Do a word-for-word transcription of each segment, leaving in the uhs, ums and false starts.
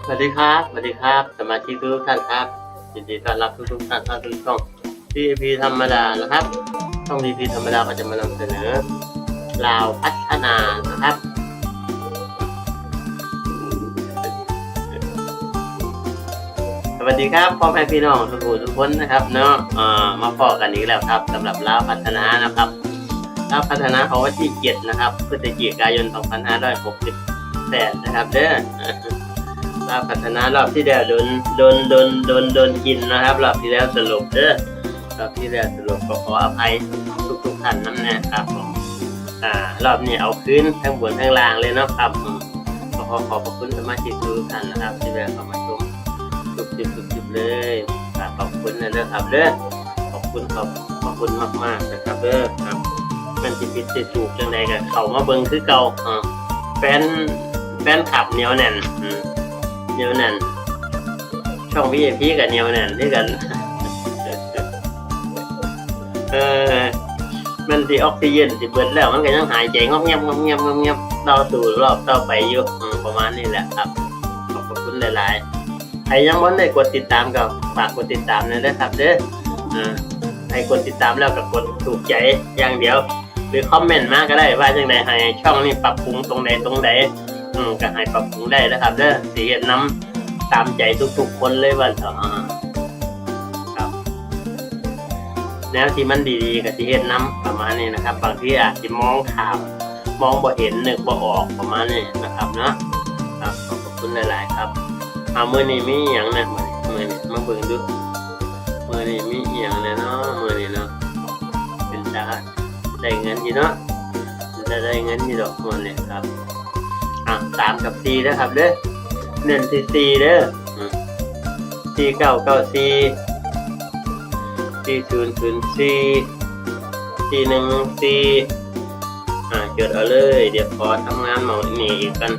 สวัสดีครับ สวัสดีครับ สมาชิกทุกท่านครับ ยินดีต้อนรับทุกๆท่านเข้าสู่ช่อง พี เอ พี ธรรมดานะครับ ช่อง พี เอ พี ธรรมดาก็จะมานำเสนอลาวพัฒนานะครับ สวัสดีครับ พ่อแม่พี่น้องทุกผู้ทุกคนนะครับเนาะ อ่า มาพ้อกันอีกแล้วครับ สำหรับลาวพัฒนานะครับ ลาวพัฒนาของวันที่เจ็ดนะครับ พฤศจิกายน สองพันห้าร้อยหกสิบแปดนะครับเด้อ ลาวพัฒนารอบที่แล้วโดน โดน โดน โดน โดนกินนะครับ รอบที่แล้วสลบเด้อ รอบที่แล้วสลบก็ขออภัยทุกๆท่านนำนะครับผม อ่า รอบนี้เอาคืนทั้งบนทั้งล่างเลยเนาะครับ อืม ก็ขอขอบพระคุณสมาชิกทุกท่านนะครับ ที่แวะเข้ามาชมทุกคลิปทุกคลิปเลย อ่า ขอบคุณนะครับเด้อ ขอบคุณ ขอบ ขอบคุณมากๆนะครับเด้อครับ มันสิผิดสิถูกจังใดก็เข้ามาเบิ่งคือเก่า อ่า แฟน แฟนคลับเหนียวแน่น อืม เหนียวแน่น ช่อง วี ไอ พี ก็เหนียวแน่นคือกัน เออ มันสิออกซิเจนสิเบิดแล้ว มันก็ยังหายใจงอบแงบ งอบแงบ งอบแงบ ต่อสู้รอบต่อไปอยู่ อืม ประมาณนี้แหละครับ ขอบพระคุณหลายๆ ใครยังบ่ได้กดติดตามก็ฝากกดติดตามหน่อยนะครับเด้อ อ่า ให้กดติดตามแล้วก็กดถูกใจอย่างเดียว หรือคอมเมนต์มาก็ได้ว่าจังใด ให้ช่องนี้ปรับปรุงตรงใดตรงใด อืม ก็ให้ปรับปรุงได้นะครับเด้อ สิเฮ็ดนำตามใจทุกๆคนเลยว่าเถาะ อ่า ครับ แนวที่มันดีๆก็สิเฮ็ดนำประมาณนี้นะครับ บางทีอาจสิมองข้าม มองบ่เห็น นึกบ่ออกประมาณนี้นะครับเนาะ ครับ ขอบพระคุณหลายๆครับ อ่า มื้อนี้มีอิหยังแหน่ มื้อนี้ มื้อนี้มาเบิ่งดู มื้อนี้มีอิหยังแหน่เนาะ มื้อนี้เนาะ เป็นตาได้เงินอยู่เนาะ เป็นตาได้เงินอยู่ดอกมื้อนี้ครับ อ่ะ สามกับสี่นะครับเด้อ เน้นที่สี่เด้อ อืม สี่เก้าเก้าสี่ สี่ศูนย์ศูนย์สี่ สี่หนึ่งหนึ่งสี่ อ่า จดเอาเลย เดี๋ยวขอทำงานหม่องนี้อีกกัน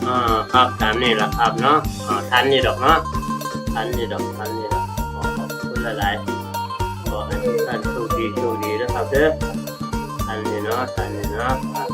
อ่า ครับ ตามนี้แหละครับเนาะ อ่า ทันอยู่ดอกเนาะ ทันอยู่ดอก ทันอยู่ดอก ขอขอบคุณหลายๆ ขอให้ทุกท่านโชคดี โชคดีนะครับเด้อ ทันอยู่เนาะ ทันอยู่เนาะ อ่า